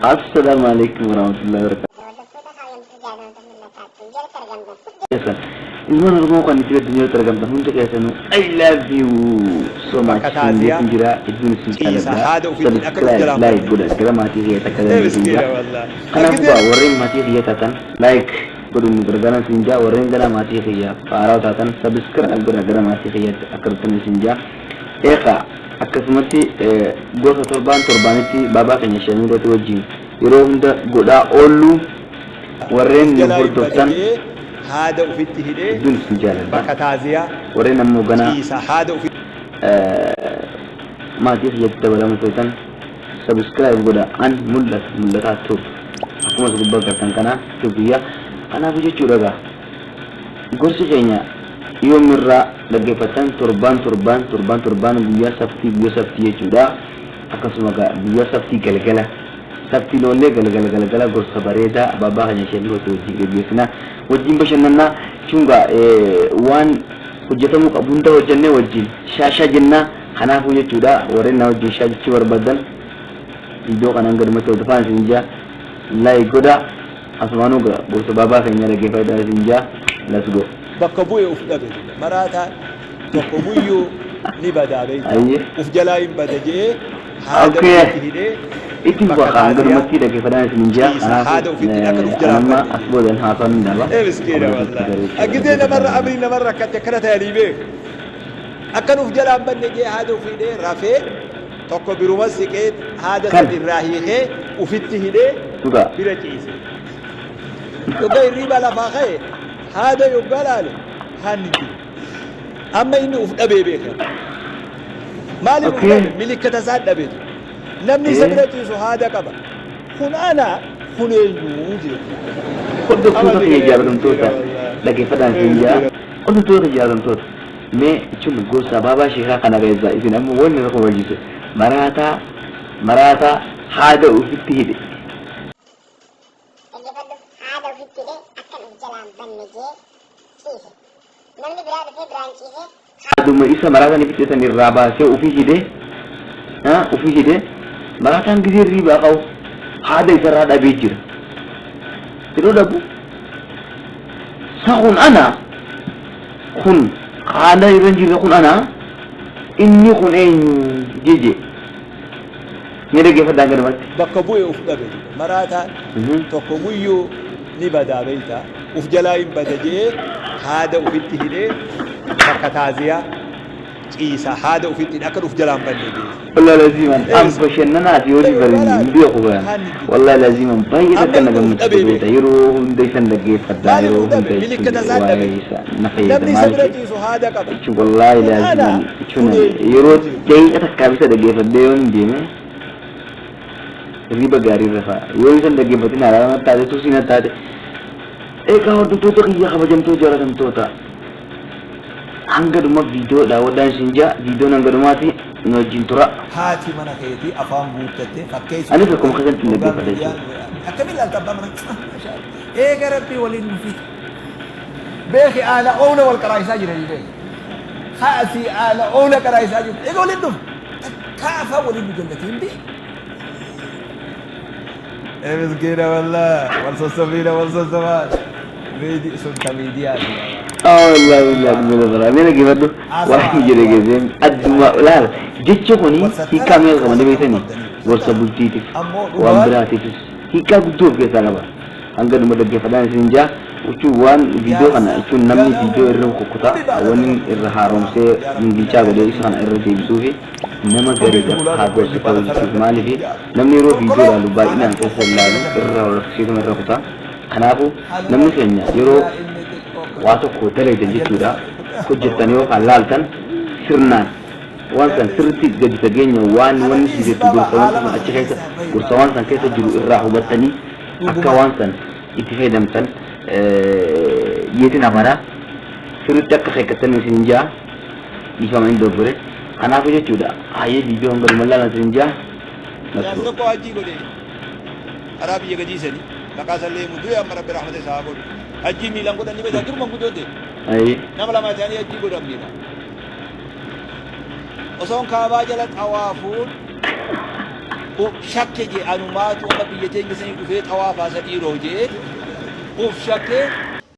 Assalaamu alaikum warahmatullahi wabarakatuh. Hordoftoota kaabajamtoota jaallatamtoota mul'ataa jalatti argamtan hundi Keessan ilmaan Oromoo kan itti addunyaatti argamtan hundi keessanuu, I love you so much. Bakka Isin taaziyaa beekin jira, hedduun isin ciisa jaaladha. haada ofiitiin akka Subscribe, jalaa like banne. godha, gara maatii kiyya takka Ee dandeessin miskiina jira. wallah. Kanaafuu Argitee gaa warreen maatii kiyya taatan like godhuun nu gargaaran isin jaa. Warreen gara maatii kiyya faaraa taatan subscribe godha, gara maatii kiyyaatti akka dhuftan isin jaa. Eegaa akkasumatti gosa torbaan torbaanitti baabaa keenya shamiirratti wajjin yeroo hunda godhaa oollu, warreen Uf nu jalaa hin bada hordoftan je'ee haada ufitti hidhee hedduun isin jaaladha. Bakka taaziyaa Warreen ammoo ganaa ciisa haada ufitti. Maatii kiyyatti dabalamuu feetan subscribe godha. An mul'ata mul'ataa tube, akkuma as gubbaa gartan kana tube. Kanaafuu jechuudha, gaa gorsi keenya yoomirraa dhaggeeffattan, torbaan torbaan, torbaan torbaan, guyyaa sabtii guyyaa sabtii jechuudha. Akkasuma gaa guyyaa sabtii galgala, sabtiin oollee galgala galgala gorsa bareedaa abaabaa keenya ishee birootti wajjin geggeessina, wajjin bashannannaa jechuun gaa waan hojjetamuu qabu hunda hojjennee wajjin shaashaa jennaa. Kanaafuu jechuudha, warreen na wajjin shaa jechuu barbaadan viidiyoo kanaan gadumatti hordofaa isin jaa, like godha. Asumaanuu gaa gorsa baabaa keenya dhaggeeffadhaa isin jaa. Let's go. Bakka bu'e uf dhabe duuba. Maraataan tokko guyyuu ni badaa beektaa. Ayyee. Uf jalaa hin bada je'ee haada ofitti hidhee Itti bakka bu'a kaan taaziyaa gadumatti dhaggeeffadhaa isin jaa. ciisa haada Kanaafuu ofitti akka uf jalaa hin anamma banne as je'e. boodan haasawaan ni dhaaba. Ee miskiina Kabajamtoota wallahi. garee Aggitee namarra dhaggeeffadhaa. amrii namarra rakkate akkana ta'anii beeku. Akkan uf jalaa hin banne je'ee haada ofii hidhee rafee, tokko biruma siqee haada Kan san irraa hiikee ufitti hidhee dhugaa. Bira ciise. Yoggaa hirriibaa lafaa ka'e, haada yoggaa laale, haadni hin jiru. Amma inni uf dhabee beeka. Maaliif uf dhabe? Milikkata isaa dhabe. Namni isa bira ciisu haada qaba. Kun ana, kun eenyu jedhe. Hordoftoota Amma kiyya si galee jaallatamtoota, miskiina wallahi. dhaggeeffadhaan Ee isin jaa. miskiina. Hordoftoota jaallatamtoota, mee jechuun gorsa baabaa sheekaa kana keessaa isin amma wanni na kofalchiise maraataa maraataa haada ofitti hidhe. Dhaggeeffadhu, haada ofitti hidhee akkan uf jalaa hin banne jee ciise. Namni biraa dhufee biraan ciisee Haaduma isa maraataan ifitti san irraa baasee ofii hidhe, ofii hidhe. Maraataan gizee hirriibaa ka'u haada isarraa dhabee jira. Yeroo dhabu, sa kun ana, kun haada irra hin jirre, kun ana, inni kun eenyu jeje. Mee dhaggeeffadhaan gadumatti. Bakka bu'e uf dhabe duuba. Maraataan tokko guyyuu ni badaa beektaa. Uf jalaa hin bada je'ee haada ufitti hidhee bakka taaziyaa ciisa haada ufitti hidhee akka uf jalaa hin banne je'e. Wallahi laziman Ee an miskiina. bashannanaaf yoo Ee barin laali hin beeku bayan. haanni hin jiru. Wallahi laziman baay'ee Amma takka na inni uf gammachiisa dhabee beekta. beeka. Yeroo hunda isan dhaggeeffadha, Maaliif yeroo uf dhabe? hunda Milikkata jechuun isaa dhabe. waa'ee isa na fayyada. Namni isa bira Maaliif ciisu haada qaba. jechuun wallahi Kun ana, laziman kun jechuun eenyu yeroo je'e. daqiiqa takkaaf isa dhaggeeffadhee yoon deeme hirriba gaarii rafa. Yoo isan dhaggeeffatin haaraa na taate, suusii na taate. Egaa hordoftoota kiyya kabajamtoota jaalatamtoota, hanga dhuma viidiyoo daawwadhaan isin jaa. Viidiyoon hanga dhumaati nu wajjin tura. Haati mana keetii afaan guuttattee fakkeessu. Anis akkuma keessatti hin Hoggaa dhaggeeffadha miidiyaan jechuudha. akkamiin ilaalta abbaa mana? Maashaa Allah. Eega Rabbii waliin nu fixe. Beeki, aala oowla wal qaraa'isaa jiranii beeki. Haasii aala oowla qaraa'isaa jirtu. Eega waliin dhufu. Takkaa afaan waliin nu jallatiin beeki. Ee miskiina wallah, wal sossobiina, wal sossobaa. Miidi sun ta miidiyaati. Wallahi billahi bila bara. Mee dhaggeeffadhu. Waan jedhe geessee adduma laal, jechi kuni hiikaa meeqa qaba ni beektanii? Gorsa bultiitiif, waan biraatiifis hiikaa guddoo of keessaa qaba. Hanga dhuma dhaggeeffadhaan isin jaa. Jechuun waan viidiyoo kana jechuun namni viidiyoo irra kukkuta, wanni irra haaromsee gingilchaa godhee isa kana irra deebisuufi nama gaariidhaaf haa gorsa ta'u jechuuf. Maaliif, namni yeroo viidiyoo ilaalu baay'inaan keessa ilaalu irra horsiisuma irra kuta. Kanaafuu namni keenya yeroo waa tokko dalagdan jechuudha, hojjettan yookaan laaltan, sirnaan waan san sirriitti gadi fageenya waan wanni sun jettu, gorsa wanti sun achi keessa, gorsa waan san keessa jiru irraa hubattanii akka waan san itti fayyadamtan yeetin amana. Sirriitti akka keekkattan isin jaa. Dhiifama, hin dogoggore. Kanaafuu jechuudha, hayyee viidiyoo hanga dhuma ilaalan isin jaa. Jaarsi tokko hajjii godhe karaa biyya gadii sani, maqaa isallee himu, du'e amma, Rabbi rahmata isaa haa godhu. Hajjii miilaan godhan ni beektaa, duruma guddoo ta'e. Nama lama ta'anii hajjii godhan miilaan. Osoon kaabaa jala xawaafuun Shakke jee, anumaatu amma biyya teenya sanii dhufee xawaafaa isa dhiiroo jee uf shakkee.